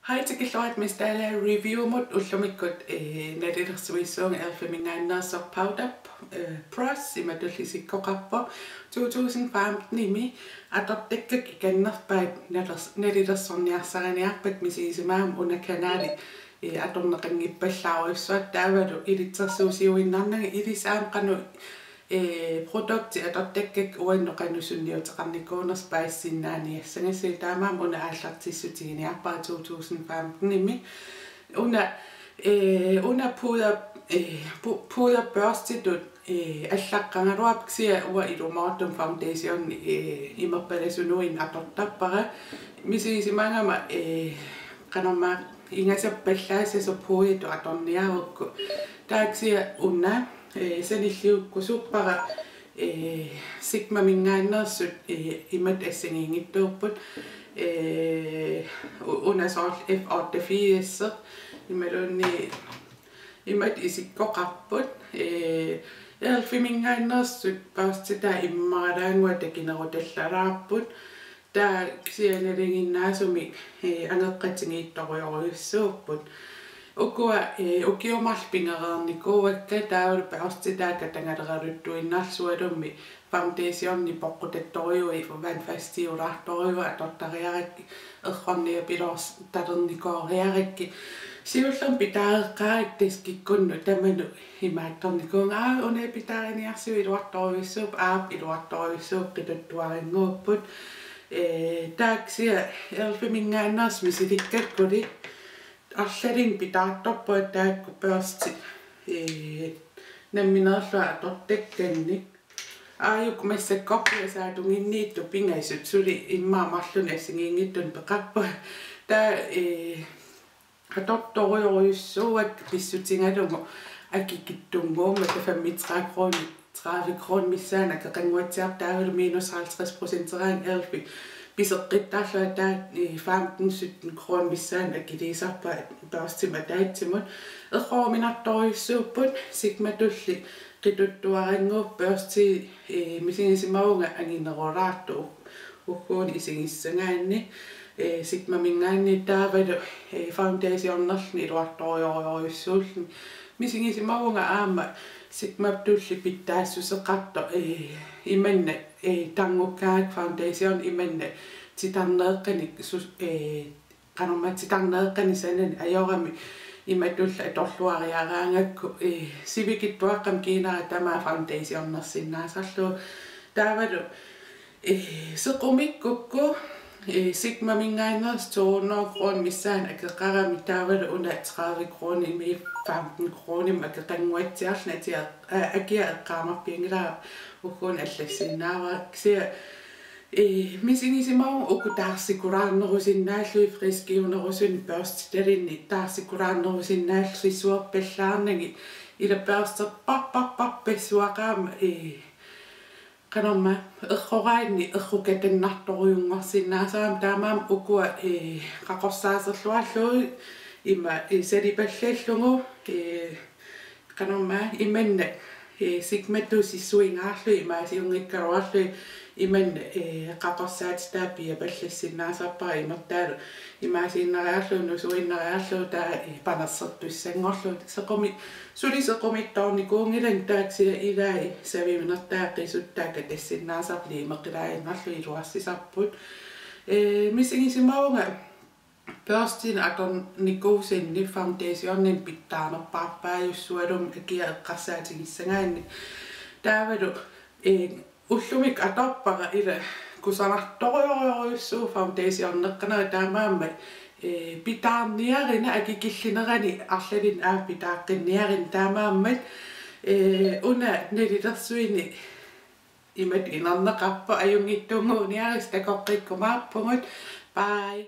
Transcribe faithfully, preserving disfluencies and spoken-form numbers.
Hej, tikilluarit Miss Dalager Reviewmut. Ullumikkut, eh, nalilersuissuunga elfiminngaanneersoq powder, eh, brush, imatulli isikkoqarpoq. Two thousand fifteenimi atortakkakka ikannerpaat nalers-, nalilersorniarsariniarpakka, misigisimagama una kanali, eh, atorneqanngippallaarujussuartoq, taavalu ilitsersuusiuinnarnanga ilissi aamma qanoq, eh, produkti atortakkakka uannut qanoq sunniuteqarnikuunersoq paasisinnaaniassagassi, taamaammat una aallartissutiginiarpara two thousand fifteenimi. Una, eh, una pudder, eh, pu-, pudderbørstitut, eh, allaqqagaluarpoq, kisianni uanga ilumoortumik foundationi, eh, imerpalasunuinnaq atortarpara. Misigisimagama, eh, qanormaa ingasappallaassasoq pudderi atorniarukku. Taava kisianni una, eh, sanilliukkusuppara, eh, Sigmaminngaanneersut, eh, imatut assigiinngitsuupput. Eh, u-, una soorlu F otteogfirs imaluunniit imatut isikkoqarput. Eh, elfiminngaanneersut børstitaa immaralaannguaq takinerutallalaarput. Taava kisianni nalinginnaasumik, eh, angeqqatigiittorujorujussuupput. Ukua, eh, ukiut marluk pigereernikuuakka, taavalu børstitaa katagaleraluttuinnarlugu, sualummik foundationi poqqutattorujuit vandfastiulaartorujuit atortariarakkit errorniapiloortarnikooriarakkit. Siullermik pitaareqqaarakku taskikkunnut tamanut imaattornikuuvunga: aa, una pitaariniarsiuk, iluartorujussuupput, aap, iluartorujussuupput, qituttuarannguupput. Eh, taava kisianni elfiminngaanneersut misilikkakkulli arlalinnik pitaartorpunga taakku børstit, eh, nammineerlunga atortakkannik. Aajuku massakkorpiaq saatunginniittut pingasut, suli immaqa marlunnik assigiinngitsunik peqarpunga. Taava, eh, atortorujorujussuuakka pissutigalugu akikitsunnguummata, femogtredive kroner, tredive kroner missaani akeqannguatsiarpoq, taavalu minus halvtreds procenteraangat elfi piseqqittarlunga, taava, eh, femten sytten kroner missaani akiliisarpunga børstimut ataatsimut. Erroruminartorujussuupput, Sigmatulli qituttuarannguupput børstit, eh, misigisimavunga anginerulaartut ugguuna isigissagaanni, eh, Sigmaminngaanniit, taavalu, eh, foundationerluni iluartorujorujussuulluni. Misigisimavunga aamma Sigmatulli pitsaassuseqartoq, eh, imanna, eh, tarnukkaangakku foundation imanna titarneeqqanik sus-, eh, qanormaa titarneeqqanik sananik ajorami imatulli atorluariaraangakku, eh, sivikitsuaqqamik kiinara tamaat foundationersinnaasarlugu. Taavalu, eh, sequmikkukku, eh, Sigmaminngaanneersut to hundrede kroner missaani akeqarami, taavalu una tredive kroner, femten kroner akeqannguatsiarluni atia-, a-, akia eqqaamarpianngilara, ugguuna allassinnaavara. Kisianni, eh, misigisimavunga uku taarsikulaarnerusinnaallugit, friskiunerusunik børstitalinnik taarsikulaarnerusinnaallugit, suorpallaarnagit, ila børsterparparparpassuaqaama, eh, qanormaa, erroraanni errukatannartorujunngorsinnaasarami, taamaammat ukua, eh, qaqorsaaserluarlugit ima, eh, salipallallugu, eh, qanormaa, imanna, eh, Sigmatut sissuingaarlugit imaasiunngikkaluarlugit imanna, eh, qaqorsaatitaa piapallassinnaasarpara, imertaalu imaasiinnariarlugu, nusuinnariarlugu, taava, eh, panersertussanngorlugu. Sequmi-, suli sequmittoornikuunngilanga, taava kisianni ilai saviunertaa qisuttaa katassinnaasarput, liimeqilaaginnarlugit iluarsisarput. Eh, misigisimavunga børstinik atornikuusanni foundationimik pitsaanerpaarpaajussualummik akia eqqarsaatigissagaanni. Taavalu, eh, ullumikkut atorpara ila kusanartorujorujussuuvoq foundationeqqanera, taamaammat, eh, pitaarniarina, akikillinerani arlalinnik aamma pitaaqqinniarina, taamaammat, eh, una nalilersuineq imatut inerneqarpoq, ajunngitsunnguuniarisi, takoqqikkumaarpugut. Bye.